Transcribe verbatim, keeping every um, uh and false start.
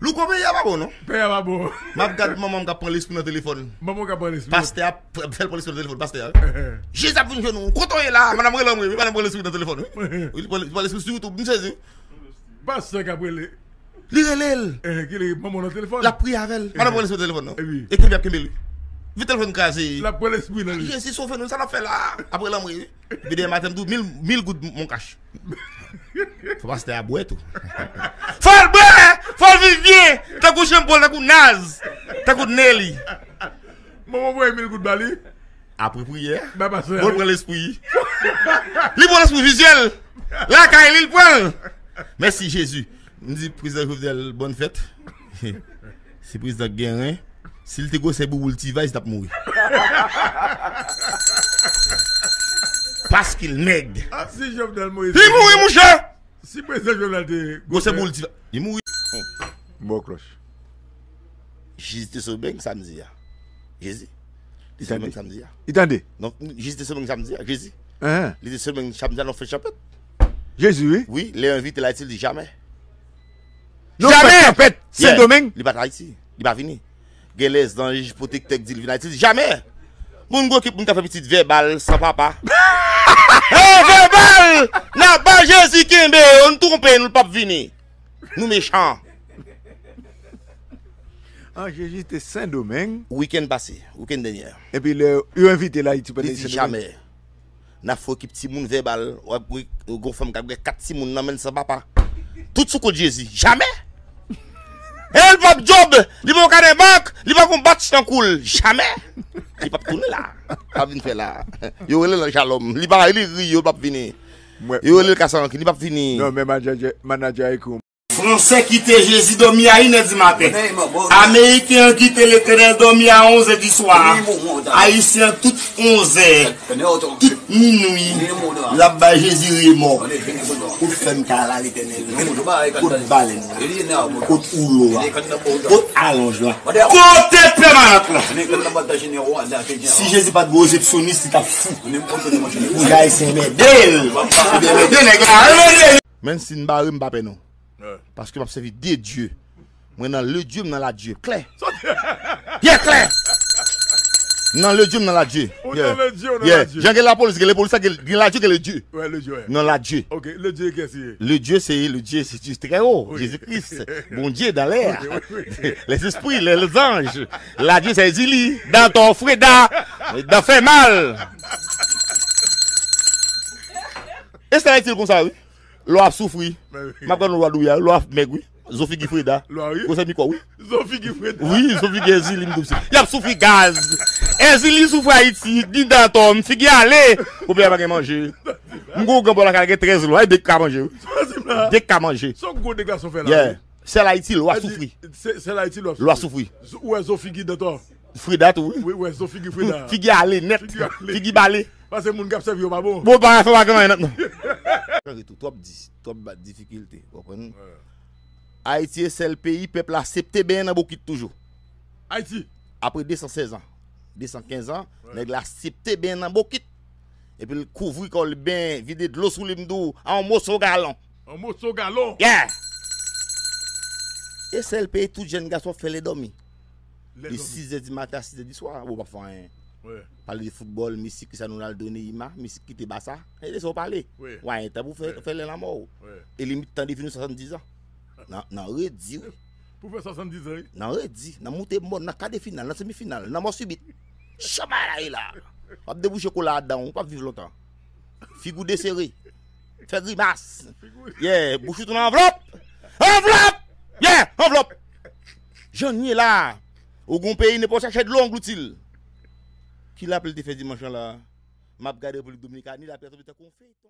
Nou konn peyi a pa bon, non? Peyi a pa bon. M ap gad manman m k ap pran lespri nan telefòn. Manman w k ap pran lespri. Pastè a p-, fè l pran lespri nan telefòn, pastè a, wi. Jezi ap vin jwenn ou. Kote w ye la? Madanm rele m, wi. Madanm pran lespri nan telefòn, wi. Wi, li pran, li pran lespri sou YouTube, m sezi. Pastè k ap rele. Li rele l. Eh, ki li, manman w nan telefòn? L ap priye avè l. Madanm pran lespri nan telefòn, non? Epi? E kenbe ap kenbe l, wi. Vit telefòn kraze. L ap pran lespri nan li. Jezi sove nou, sa n ap fè la? Ap rele m, wi. Epi demen maten m di w mil, mil goud mon kach. Fò pastè a bwè tou. Fò l bwè! Fò l viv byen! Tankou Jean Paul, tankou Naz, tankou Nelly. Manman voye mil goud ba li. Apre priyè, bon, l pran lespri. Li pran lespri vizyèl. Lakay li, l pran l. Mèsi, Jezi. M di prezidan Jovenel, bòn fèt. Se prezidan k gen ren. Si l te gwosè boubou l T-Vice, l t ap mouri. Paske l nèg. Ah, si Jovenel Moïse. Li mouri, mouche! Si prezidan Jovenel te gwosè boubou l T-Vice, li mouri. Bon klòch. Jezi te sove m samdi a. Jezi. Li te sove m samdi a. Li tande. Non, Jezi te sove m samdi a. Jezi. Li te sove m samdi a nan fèt chanpèt. Jezi, wi. Wi, lè yo envite l Ayiti, li di jamè. Non, jamè! Fèt chanpèt, Sendomeng. Li pa t Ayiti. Li pa vini. Gen lèzanj pwotektè k di l vin Ayiti, li di jamè. Moun gwo kip, moun ka fè pitit vèbal san papa. Hey, vèbal! N ap ba Jezi kenbe yo, nou twonpe, nou p ap vini. Nou mechan. An, Jezi te Sendomeng. Wikenn pase, wikenn dènyè. Epi lè yo envite l Ayiti pandan li Sendomeng. Li di jamè. N ap fè ekip timoun vèbal. W ap wè, gon fanm k ap gen kat timoun nan men l san papa. Tout sou kont Jezi. Jamè! E l p ap djòb! Li pa yon kaden bank! Li pa gon batch tankou l! Jamè! Li p ap tounen la. P ap vin fè la. Yo rele l nan Jalòm. Li pa, li ri, yo p ap vini. Yo rele l Kasanki, li p ap vini. Non, men manadjè, manadjè a ekri yon Fransè kite Jezi dòmi a inè di maten. Ameriken an kite Letènèl dòmi a onzè di swa. Ayisyen an tout onzè, tout minwi, l ap bay Jezi remò. Kot fèm kay la, Letènèl? Kot balèn la? Kot woulo a? Kot alonj la? Kote pèmanant la? Si Jezi pa t gwo resepsyonis, li t ap fou. Pou Ayisyen mède l. Ebyen, mède nèg la. Men si n bare, m pa pè non. Paske m ap sèvi de Dye. Mwen nan le Dye, m nan la Dye. Klè. Byen klè. M nan le Dye, m nan la Dye. Ou nan le Dye, ou nan la Dye. Jan gen lapolis, gen lepolis, gen, gen la Dye, gen le Dye. Nan la Dye. Ok, le Dye kiyès li ye? Le Dye, se le Dye, se Dye trè wo, Jezi Kris. Bondye dans l'air. Les esprits, les anges. La Dye, se Ezili, Dantò, Freda, dan fè mal. E sa itil konsa, wi. Lò ap soufri. M ap gade lò a dou ya, lò ap mèg, wi. Zo figi Freda. Gwosè mikwo, wi. Zo figi Freda. Wi, zo figi Ezili, m di w se. Y ap soufri gaz. Ezili soufri Ayiti, ni Dantò, m figi ale. Popilasyon pa gen manje. M gwo gran bò lakay gen trèz lò, e de k ka manje, wi. De k ka manje. Se yon gwo dega sa w fè la, wi. Sèl Ayiti, lò a soufri. Sèl Ayiti, lò a soufri. Lò a soufri. Ou wè zo figi Dantò. Freda tou, wi. Wi, wi, zo figi Freda. Figi ale nèt. Figi ale. Figi bale. Paske moun k ap sèvi yo pa bon. Bon, pa fè pa gen anyen nèt, non. Chanje tou, twòp di, twòp ba difikilte, w konprann? Ayiti e sèl peyi pèp la aksepte benyen nan bokit toujou. Ayiti. Apre de san sèz an, de san kenz an, nèg la aksepte benyen nan bokit. Epi l kouvri kò l, benyen, vide dlo sou li, m di w, a yon moso galon. Yon moso galon. Yeah! E sèl peyi tout jèn gason fè lè dòmi. De sizè di maten a sizè di swa, ou p ap fè anyen. Pale de foutbòl, Messi, Cristiano Ronaldo, Neymar, Messi kite Barça. E de sa w pale. Ou anyen tan pou fè, fè lè lanmò w. E limit tan de vi nou swasanndiz an. Nan, nan redi, wi. Pou fè swasanndiz an, wi. Nan redi, nan moute mòn, nan ka de final, nan semi final, nan mò sibit. Chan bagay la ye la. W ap debouche kola adan w, w p ap viv lontan. Figi w desere. Fè grimas. Yeah, bouch ou tou nan anvlòp. Anvlòp! Yeah, anvlòp! Jan n ye la. Ou gon peyi, nenpòt chache dlo anglouti l. Ki lapli l te fè dimanch lan la? M ap gade Repiblik Dominikani, lapli a tonbe tankou yon feyton.